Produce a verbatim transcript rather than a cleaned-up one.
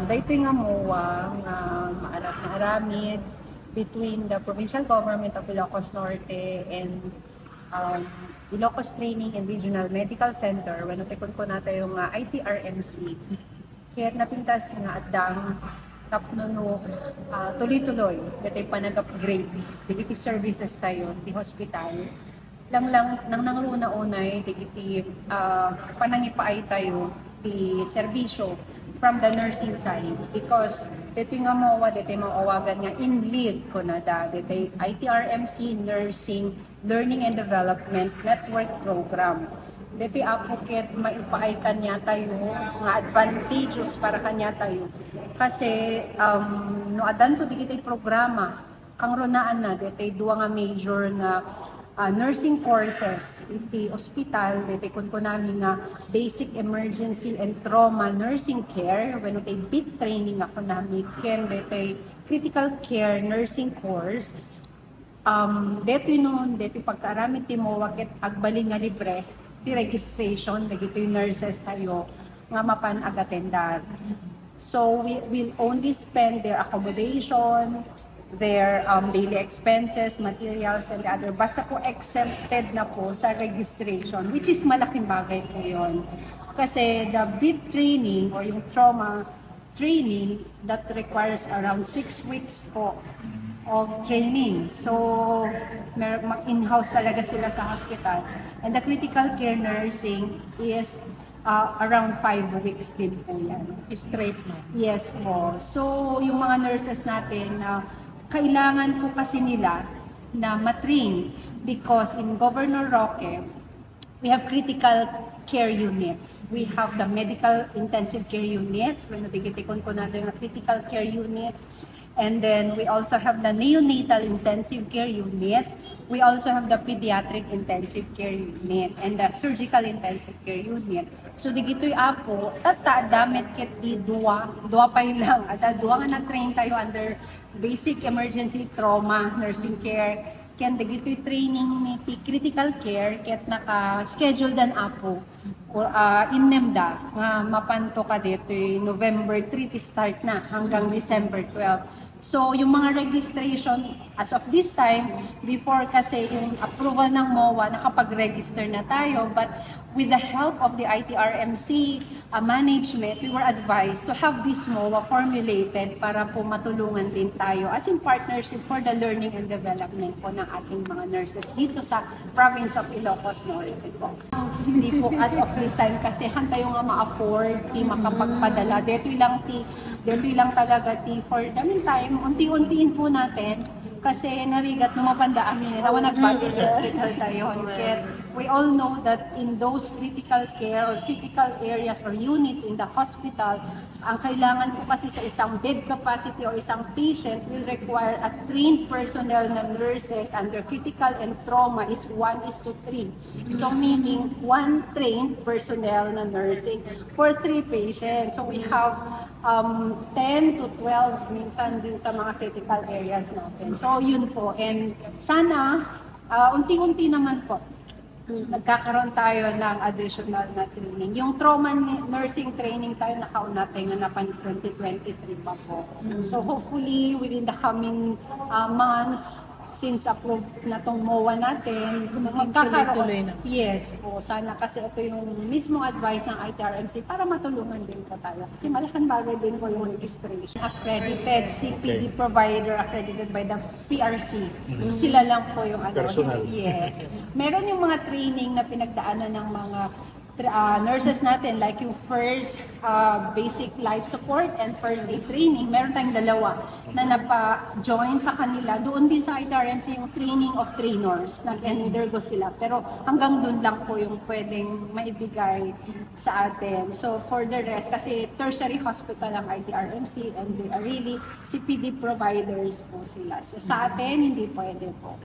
Daytoy nga MOA nga maaram-, maaramid between the Provincial Government of Ilocos Norte and, um, Ilocos Training and Regional Medical Center, wenno ti kunkunatayo nga I T R M C. Ket napintas nga addang tapno no, ah, tuloy-tuloy daytoy panag-upgrade dagiti services tayo ti hospital. Langlang, nangnangruna unay dagiti, ah, panangipaay tayo ti serbisyo from the nursing side, because daytoy nga MOA, daytoy maawagan nga INLEAD, kunada, daytoy I T R M C Nursing Learning and Development Network Program. Daytoy, Apo, ket maipaay kaniatayo nga advantageous para kaniatayo. Kasi, um, no addanto dagiti programa, kangrunaanna, daytoy dua nga major nga, ah, nursing courses iti ospital, daytoy kunkunami nga basic emergency and trauma nursing care, wenno tay BEAT training nga kunami, ken daytoy critical care nursing course. Um, daytoy no, daytoy pagkaaramid ti MOA ket agbalin nga libre ti registration dagitoy nurses tayo nga mapan agatendar. So we will only spend their accommodation, their, um, daily expenses, materials, and the other. Basta po exempted na po sa registration, which is malaking bagay po yon. Kasi the BEAT training or yung trauma training that requires around six weeks po of training. So, mer-, mag-in-house talaga sila sa hospital. And the critical care nursing is, uh, around five weeks din po yan. Straight, no? Yes po. So, yung mga nurses natin, uh, kailangan po kasi nila na matrain because in Governor Roque, we have critical care units. We have the medical intensive care unit, wenno dagiti kunkunada nga critical care units. And then we also have the neonatal intensive care unit. We also have the pediatric intensive care unit and the surgical intensive care unit. So, dagitoy, Apo, tatta, adda met ket ti dua, dua pay lang. Adda dua nga na-train tayo under basic emergency trauma nursing care. Ken dagitoy training ni ti critical care ket naka-schedule dan, Apo. O, ah, innem da nga mapanto kadaytoy November three ti start na hanggang December twelve. So, yung mga registration, as of this time, before kasi yung approval ng MOA, nakapag-register na tayo, but with the help of the I T R M C, uh, management, we were advised to have this MOA formulated para po matulungan din tayo as in partnership for the learning and development po ng ating mga nurses dito sa province of Ilocos Norte po. Hindi po as of this time kasi han tayo nga ma-afford ti makapagpadala. Detoy lang ti, detoy lang talaga ti for the meantime, unti-untiin po natin kasi narigat no mapanda amin, awan nag-budget hospital tayo. Ket we all know that in those critical care or critical areas or unit in the hospital, ang kailangan po kasi sa isang bed capacity or isang patient will require a trained personnel na nurses under critical and trauma is one is to three. So meaning, one trained personnel na nursing for three patients. So we have, um, ten to twelve minsan dun sa mga critical areas natin. So yun po. And sana, ah, unti-unti naman po, nagkakaroon tayo ng additional na training. Yung trauma ni-, nursing training tayo, nakauna tayo nga napan twenty twenty-three pa po. So hopefully, within the coming, ah, months, since approved na tong MOA natin, magkakaroon. Tuloy-tuloy na. Yes po, sana kasi ito yung mismong advice ng I T R M C para matulungan din po tayo. Kasi malaking bagay din po yung registration. Accredited C P D provider, accredited by the P R C. So sila lang po yung ano. Personal. Yes. Meron yung mga training na pinagdaanan ng mga tra-, ah, nurses natin, like yung first, ah, basic life support and first aid training. Meron tayong dalawa na napa-join sa kanila. Doon din sa I T R M C yung training of trainers. Nag-undergo sila. Pero hanggang doon lang po yung pwedeng maibigay sa atin. So for the rest, kasi tertiary hospital ang I T R M C and they are really C P D providers po sila. So sa atin, hindi pwede po.